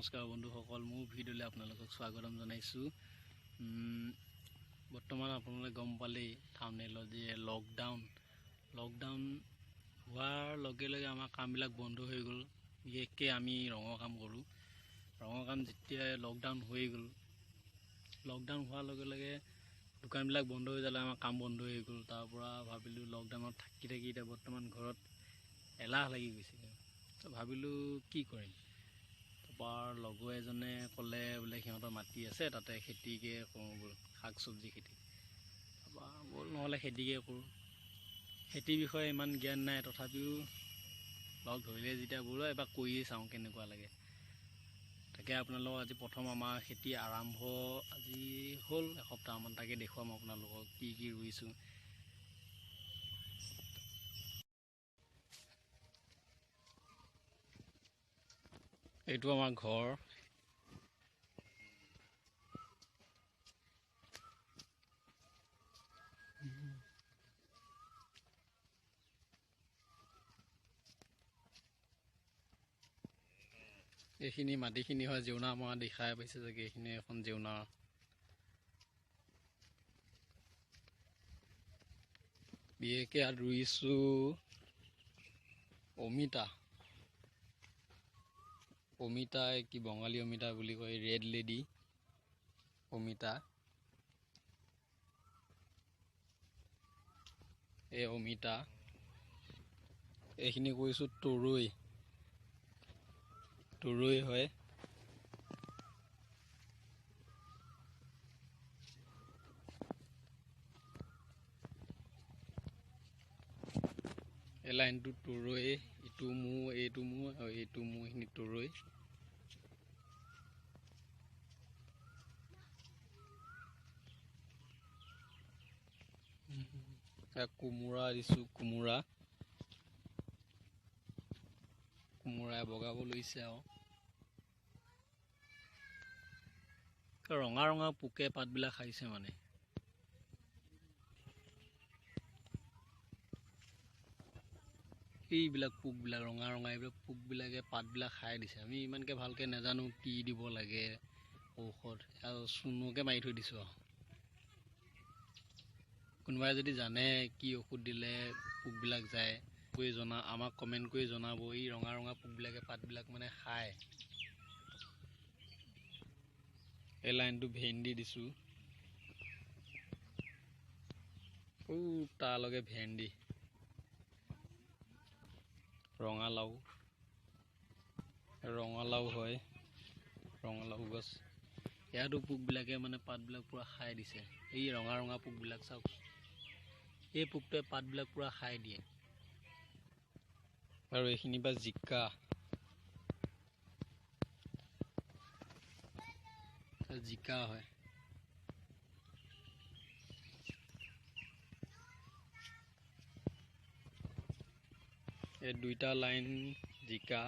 নমস্কাৰ বন্ধুসকল, মোৰ ভিডিঅ'লৈ আপোনালোকক স্বাগতম জনাইছোঁ। বৰ্তমান আপোনালোকে গম পালেই থাম্বনেইলত যে লকডাউন হোৱাৰ লগে লগে আমাৰ কামবিলাক বন্ধ হৈ গ'ল। বিশেষকৈ আমি ৰঙৰ কাম কৰোঁ। ৰঙৰ কাম যেতিয়া লকডাউন হৈ গ'ল, লকডাউন হোৱাৰ লগে লগে দোকানবিলাক বন্ধ হৈ যালে আমাৰ কাম বন্ধ হৈ গ'ল। তাৰ পৰা ভাবিলোঁ লকডাউনত থাকি থাকি এতিয়া বৰ্তমান ঘৰত এলাহ লাগি গৈছে। তো ভাবিলোঁ কি কৰিম। তাৰপৰা লগৰ এজনে ক'লে বোলে সিহঁতৰ মাটি আছে, তাতে খেতিকে কৰোঁ বোলো, শাক চব্জি খেতি। তাৰপৰা ব'ল নহ'লে খেতিকে কৰোঁ। খেতিৰ বিষয়ে ইমান জ্ঞান নাই, তথাপিও লগ ধৰিলে যেতিয়া বোলো এবাৰ কৰিয়ে চাওঁ কেনেকুৱা লাগে। তাকে আপোনালোকক আজি প্ৰথম আমাৰ খেতি আৰম্ভ আজি হ'ল এসপ্তাহমান, তাকে দেখুৱাম আপোনালোকক কি কি ৰুইছোঁ। এইটো আমাৰ ঘৰ। এইখিনি মাটিখিনি হয় জেওনা মৰা দেখাই পাইছে চাগে, এইখিনি এখন জেওনা। বিশেষকৈ ইয়াত ৰুইছোঁ অমিতা। অমিতা কি বঙালী অমিতা বুলি কয়, ৰেড লেডি অমিতা। এই অমিতা এইখিনি কৰিছোঁ তৰৈ, তৰৈ হয়। এই লাইনটো তৰৈ, ইটো মোৰ, এইটো মোৰ আৰু এইটো মোৰ, এইখিনি তৰৈ। কোমোৰা দিছোঁ, কোমোৰা কোমোৰা বগাব লৈছে। আৰু ৰঙা ৰঙা পোকে পাতবিলাক খাইছে মানে। এইবিলাক পোকবিলাক ৰঙা ৰঙা, এইবিলাক পোকবিলাকে পাতবিলাক খাই দিছে। আমি ইমানকৈ ভালকৈ নাজানো কি দিব লাগে ঔষধ, আৰু চূণকে মাৰি থৈ দিছোঁ। আৰু কোনোবাই যদি জানে কি ঔষধ দিলে পোকবিলাক যায়, কৰি জনা, আমাক কমেণ্ট কৰি জনাব। এই ৰঙা ৰঙা পোকবিলাকে পাতবিলাক মানে খায়। এই লাইনটো ভেন্দি দিছোঁ, তাৰলৈকে ভেন্দি, ৰঙালাও, ৰঙালাও হয়, ৰঙালাও গছ। ইয়াতো পোকবিলাকে মানে পাতবিলাক পূৰা খাই দিছে। এই ৰঙা ৰঙা পোকবিলাক চাওক, এই পোকটোৱে পাতবিলাক পূৰা খাই দিয়ে। আৰু এইখিনি বা জিকা, জিকা হয়। এই দুইটা লাইন জিকা।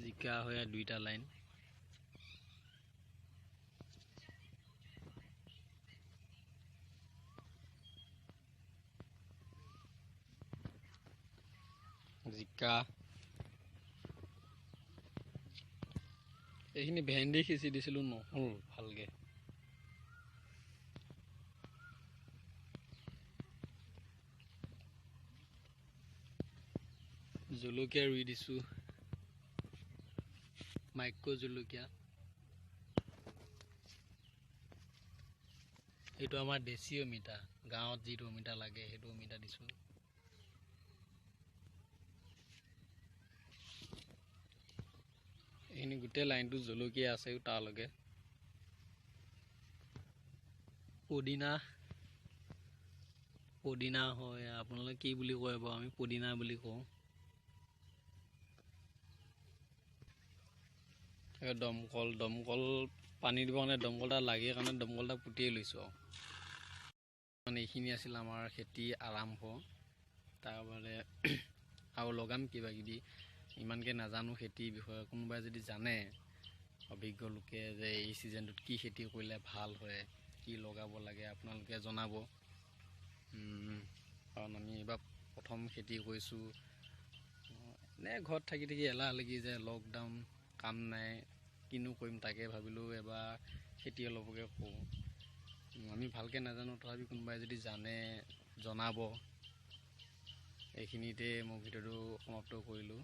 জিকা হয় দুইটা লাইন। জিকা এইখিনি ভেন্দি সিঁচি দিছিলোঁ, নহ'ল ভালকে। জলকীয়া ৰুই দিছোঁ, মাইক্ৰ' জলকীয়া। এইটো আমাৰ দেশী অমিতা, গাঁৱত যিটো অমিতা লাগে সেইটো অমিতা দিছোঁ। এইখিনি গোটেই লাইনটো জলকীয়া আছে তাৰলৈকে। পদিনা, পদিনা হয়, আপোনালোকে কি বুলি কয় বাৰু, আমি পদিনা বুলি কওঁ। দমকল, দমকল পানী দিব কাৰণে দমকল এটা লাগে কাৰণে দমকল এটা পুতিয়ে লৈছোঁ। আৰু মানে এইখিনি আছিল আমাৰ খেতি আৰম্ভ। তাৰ বাদে আৰু লগাম কিবা কিবি, ইমানকৈ নাজানো খেতিৰ বিষয়ে। কোনোবাই যদি জানে অভিজ্ঞ লোকে যে এই ছিজনটোত কি খেতি কৰিলে ভাল হয়, কি লগাব লাগে, আপোনালোকে জনাব। কাৰণ আমি এইবাৰ প্ৰথম খেতি কৰিছোঁ। এনে ঘৰত থাকি থাকি এলাহ লাগি যায়, লকডাউন, কাম নাই, কিনো কৰিম, তাকে ভাবিলোঁ এবাৰ খেতি অলপকে কৰোঁ। আমি ভালকৈ নাজানো, তথাপি কোনোবাই যদি জানে জনাব। এইখিনিতে মোৰ ভিডিঅ'টো সমাপ্ত কৰিলোঁ।